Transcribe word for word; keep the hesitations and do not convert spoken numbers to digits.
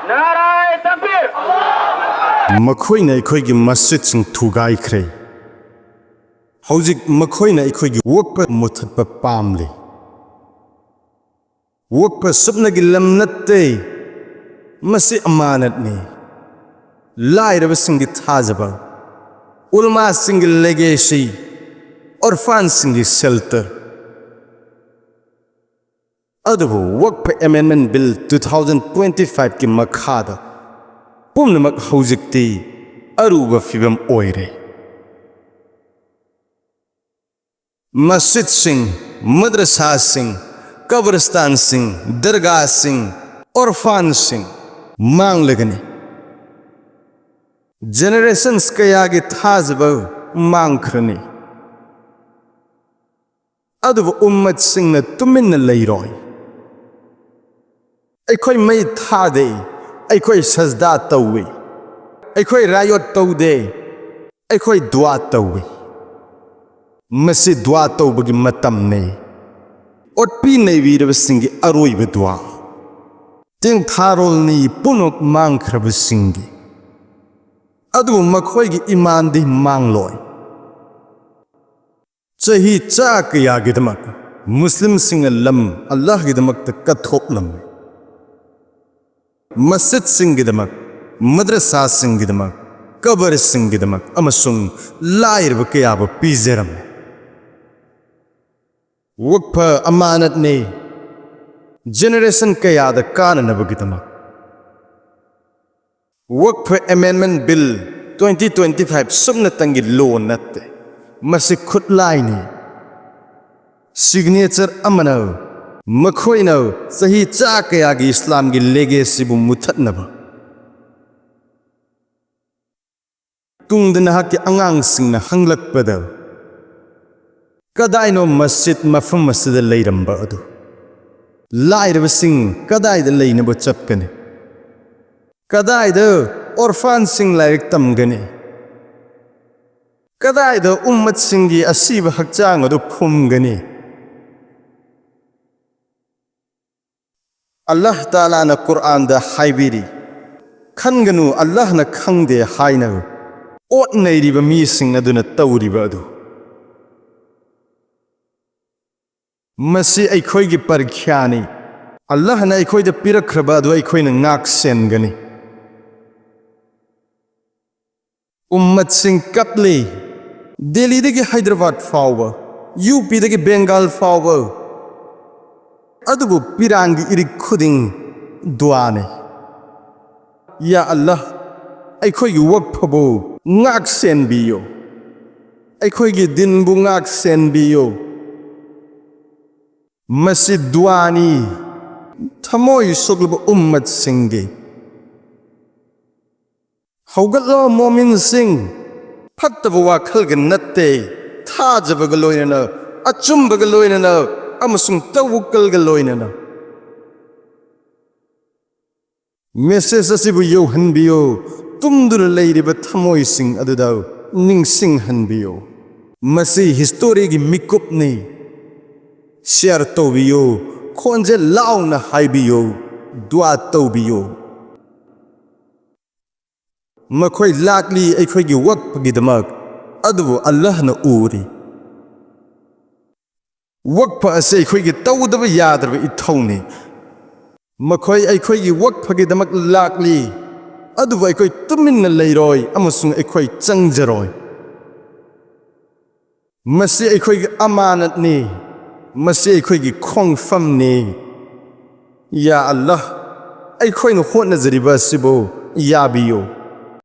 ꯅꯥꯔꯥꯏ ꯇꯛꯕꯤꯔ! ꯃꯈꯣꯏꯅ ꯑꯩꯈꯣꯏꯒꯤ ꯃꯁꯖꯤꯗꯁꯤꯡ ꯊꯨꯒꯥꯏꯈ꯭ꯔꯦ꯫ ꯍꯧꯖꯤꯛ ꯃꯈꯣꯏꯅ ꯑꯩꯈꯣꯏꯒꯤ ꯋꯛꯐ ꯃꯨꯊꯠꯄ ꯄꯥꯝꯂꯤ꯫ ꯋꯛꯐ ꯁꯨꯞꯅꯒꯤ ꯂꯝ ꯅꯠꯇꯦ, ꯃꯁꯤ ꯑꯃꯥꯅꯠꯅꯤ꯫ ꯂꯥꯏꯔꯕꯁꯤꯡꯒꯤ ꯊꯥꯖꯕ, ꯎꯂꯃꯥꯁꯤꯡꯒꯤ ꯂꯦꯒꯦꯁꯤ, ꯑꯣꯔꯐꯥꯟꯁꯤꯡꯒꯤ ꯁꯦꯜꯇꯔ꯫ ꯑꯗꯨꯕꯨ Waqf amendment bill two thousand twenty ꯐꯥꯏꯚꯀꯤ ꯃꯈꯥꯗ ꯄꯨꯝꯅꯃꯛ ꯍꯧꯖꯤꯛꯇꯤ ꯑꯔꯨꯕ ꯐꯤꯕꯝ ꯑꯣꯏꯔꯦ꯫ ꯃꯁꯖꯤꯗꯁꯤꯡ, ꯃꯗ꯭ꯔꯁꯥꯁꯤꯡ, ꯀꯕꯔꯁꯇꯥꯟꯁꯤꯡ, ꯗꯔꯒꯥꯁꯤꯡ, ꯑꯣꯔꯐꯥꯟꯁꯤꯡ ꯃꯥꯡꯂꯒꯅꯤ꯫ ꯖꯦꯅꯦꯔꯦꯁꯟꯁ ꯀꯌꯥꯒꯤ ꯊꯥꯖꯕ ꯃꯥꯡꯈ꯭ꯔꯅꯤ꯫ ꯑꯗꯨꯕꯨ ꯎꯝꯃꯠꯁꯤꯡꯅ ꯇꯨꯃꯤꯟꯅ ꯂꯩꯔꯣꯏ꯫ ꯑꯩꯈꯣꯏ ꯃꯩ ꯊꯥꯗꯦ, ꯑꯩꯈꯣꯏ ꯁꯖꯗꯥ ꯇꯧꯏ, ꯑꯩꯈꯣꯏ ꯔꯥꯌꯣꯠ ꯇꯧꯗꯦ, ꯑꯩꯈꯣꯏ ꯗꯨꯋꯥ ꯇꯧꯏ꯫ ꯃꯁꯤ ꯗꯨꯋꯥ ꯇꯧꯕꯒꯤ ꯃꯇꯝꯅꯤ꯫ ꯑꯣꯠꯄꯤ ꯅꯩꯕꯤꯔꯕꯁꯤꯡꯒꯤ ꯑꯔꯣꯏꯕ ꯗꯨꯋꯥ꯫ ꯇꯦꯡꯊꯥꯔꯣꯜꯅꯤ ꯄꯨꯝꯅꯃꯛ ꯃꯥꯡꯈ꯭ꯔꯕꯁꯤꯡꯒꯤ꯫ ꯑꯗꯨꯕꯨ ꯃꯈꯣꯏꯒꯤ ꯏꯃꯥꯟꯗꯤ ꯃꯥꯡꯂꯣꯏ꯫ ꯆꯍꯤ ꯆꯥ ꯀꯌꯥꯒꯤꯗꯃꯛ ꯃꯨꯁꯂꯤꯝꯁꯤꯡꯅ ꯂꯝ ꯑꯜꯂꯥꯍꯒꯤꯗꯃꯛꯇ ꯀꯠꯊꯣꯛꯂꯝꯃꯤ꯫ ꯃꯁꯖꯤꯗꯁꯤꯡꯒꯤꯗꯃꯛ, ꯃꯗ꯭ꯔꯁꯥꯁꯤꯡꯒꯤꯗꯃꯛ, ꯀꯕꯔꯁꯤꯡꯒꯤꯗꯃꯛ ꯑꯃꯁꯨꯡ ꯂꯥꯏꯔꯕ ꯀꯌꯥꯕꯨ ꯄꯤꯖꯔꯝꯃꯤ꯫ ꯋꯛꯐ ꯑꯃꯥꯅꯠꯅꯤ, ꯖꯦꯅꯦꯔꯦꯁꯟ ꯀꯌꯥꯗ ꯀꯥꯟꯅꯅꯕꯒꯤꯗꯃꯛ꯫ Waqf amendment bill twenty twenty five ꯁꯨꯞꯅꯇꯪꯒꯤ ꯂꯣ ꯅꯠꯇꯦ, ꯃꯁꯤ ꯈꯨꯠꯂꯥꯏꯅꯤ꯫ ꯁꯤꯒꯅꯦꯆꯔ ꯑꯃꯅ ꯃꯈꯣꯏꯅ ꯆꯍꯤ ꯆꯥ ꯀꯌꯥꯒꯤ ꯏꯁꯂꯥꯝꯒꯤ ꯂꯦꯒꯦꯁꯤꯕꯨ ꯃꯨꯊꯠꯅꯕ꯫ ꯇꯨꯡꯗ ꯅꯍꯥꯛꯀꯤ ꯑꯉꯥꯡꯁꯤꯡꯅ ꯍꯪꯂꯛꯄꯗ, "ꯀꯗꯥꯏꯅꯣ ꯃꯁꯖꯤꯗ ꯃꯐꯝ ꯑꯁꯤꯗ ꯂꯩꯔꯝꯕ ꯑꯗꯨ? ꯂꯥꯏꯔꯕꯁꯤꯡ ꯀꯗꯥꯏꯗ ꯂꯩꯅꯕ ꯆꯠꯀꯅꯤ? ꯀꯗꯥꯏꯗ ꯑꯣꯔꯐꯥꯟꯁꯤꯡ ꯂꯥꯏꯔꯤꯛ ꯇꯝꯒꯅꯤ? ꯀꯗꯥꯏꯗ ꯎꯝꯃꯠꯁꯤꯡꯒꯤ ꯑꯁꯤꯕ ꯍꯛꯆꯥꯡ ꯑꯗꯨ ꯐꯨꯝꯒꯅꯤ?" ꯑꯜꯂꯥꯍ ꯇꯥꯂꯥꯅ ꯀꯨꯔꯑꯥꯟꯗ ꯍꯥꯏꯕꯤꯔꯤ, "ꯈꯟꯒꯅꯨ ꯑꯜꯂꯥꯍꯅ ꯈꯪꯗꯦ ꯍꯥꯏꯅ ꯑꯣꯠ ꯅꯩꯔꯤꯕ ꯃꯤꯁꯤꯡ ꯑꯗꯨꯅ ꯇꯧꯔꯤꯕ ꯑꯗꯨ꯫ ꯃꯁꯤ ꯑꯩꯈꯣꯏꯒꯤ ꯄꯔꯤꯈ꯭ꯌꯥꯅꯤ꯫ ꯑꯜꯂꯥꯍꯅ ꯑꯩꯈꯣꯏꯗ ꯄꯤꯔꯛꯈ꯭ꯔꯕ ꯑꯗꯨ ꯑꯩꯈꯣꯏꯅ ꯉꯥꯛ ꯁꯦꯟꯒꯅꯤ"꯫ ꯎꯝꯃꯠꯁꯤꯡ ꯀꯞꯂꯤ꯫ ꯗꯦꯜꯂꯤꯗꯒꯤ ꯍꯥꯏꯗ꯭ꯔꯕꯥꯗ ꯐꯥꯎꯕ, ꯌꯨ ꯄꯤꯗꯒꯤ ꯕꯦꯡꯒꯥꯜ ꯐꯥꯎꯕ꯫ ꯑꯗꯨꯕꯨ ꯄꯤꯔꯥꯡꯒꯤ ꯏꯔꯤꯛ ꯈꯨꯗꯤꯡ ꯗꯨꯋꯥꯅꯤ꯫ ꯌꯥ ꯑꯜꯂꯥꯍ, ꯑꯩꯈꯣꯏꯒꯤ ꯋꯛꯐꯕꯨ ꯉꯥꯛ ꯁꯦꯟꯕꯤꯌꯨ꯫ ꯑꯩꯈꯣꯏꯒꯤ ꯗꯤꯟꯕꯨ ꯉꯥꯛ ꯁꯦꯟꯕꯤꯌꯨ꯫ ꯃꯁꯤ ꯗꯨꯋꯥꯅꯤ, ꯊꯃꯣꯏ ꯁꯣꯛꯂꯕ ꯎꯝꯃꯠꯁꯤꯡꯒꯤ꯫ ꯍꯧꯒꯠꯂꯣ ꯃꯣꯃꯤꯟꯁꯤꯡ, ꯐꯠꯇꯕ ꯋꯥꯈꯜꯒ ꯅꯠꯇꯦ, ꯊꯥꯖꯕꯒ ꯂꯣꯏꯅꯅ, ꯑꯆꯨꯝꯕꯒ ꯂꯣꯏꯅꯅ, ꯑꯃꯁꯨꯡ ꯇꯧꯋꯀꯜꯒ ꯂꯣꯏꯅꯅ꯫ ꯃꯦꯁꯦꯖ ꯑꯁꯤꯕꯨ ꯌꯧꯍꯟꯕꯤꯌꯨ, ꯇꯨꯝꯗꯨꯅ ꯂꯩꯔꯤꯕ ꯊꯃꯣꯏꯁꯤꯡ ꯑꯗꯨꯗ ꯅꯤꯡꯁꯤꯡꯍꯟꯕꯤꯌꯨ꯫ ꯃꯁꯤ ꯍꯤꯁꯇꯣꯔꯤꯒꯤ ꯃꯤꯀꯨꯞꯅꯤ꯫ ꯁꯤꯌꯥꯔ ꯇꯧꯕꯤꯌꯨ, ꯈꯣꯟꯖꯦꯜ ꯂꯥꯎꯅ ꯍꯥꯏꯕꯤꯌꯨ, ꯗꯨꯋꯥ ꯇꯧꯕꯤꯌꯨ꯫ ꯃꯈꯣꯏ ꯂꯥꯛꯂꯤ ꯑꯩꯈꯣꯏꯒꯤ ꯋꯛꯐꯒꯤꯗꯃꯛ, ꯑꯗꯨꯕꯨ ꯑꯜꯂꯥꯍꯅ ꯎꯔꯤ꯫ ꯋꯛꯐ ꯑꯁꯤ ꯑꯩꯈꯣꯏꯒꯤ ꯇꯧꯗꯕ ꯌꯥꯗ꯭ꯔꯕ ꯏꯊꯧꯅꯤ꯫ ꯃꯈꯣꯏ ꯑꯩꯈꯣꯏꯒꯤ ꯋꯛꯐꯒꯤꯗꯃꯛ ꯂꯥꯛꯂꯤ, ꯑꯗꯨꯕꯨ ꯑꯩꯈꯣꯏ ꯇꯨꯃꯤꯟꯅ ꯂꯩꯔꯣꯏ ꯑꯃꯁꯨꯡ ꯑꯩꯈꯣꯏ ꯆꯪꯖꯔꯣꯏ꯫ ꯃꯁꯤ ꯑꯩꯈꯣꯏꯒꯤ ꯑꯃꯥꯅꯠꯅꯤ, ꯃꯁꯤ ꯑꯩꯈꯣꯏꯒꯤ ꯈꯣꯡꯐꯝꯅꯤ꯫ ꯌꯥ ꯑꯜꯂꯥꯍ, ꯑꯩꯈꯣꯏꯅ ꯍꯣꯠꯅꯖꯔꯤꯕ ꯑꯁꯤꯕꯨ ꯌꯥꯕꯤꯌꯨ꯫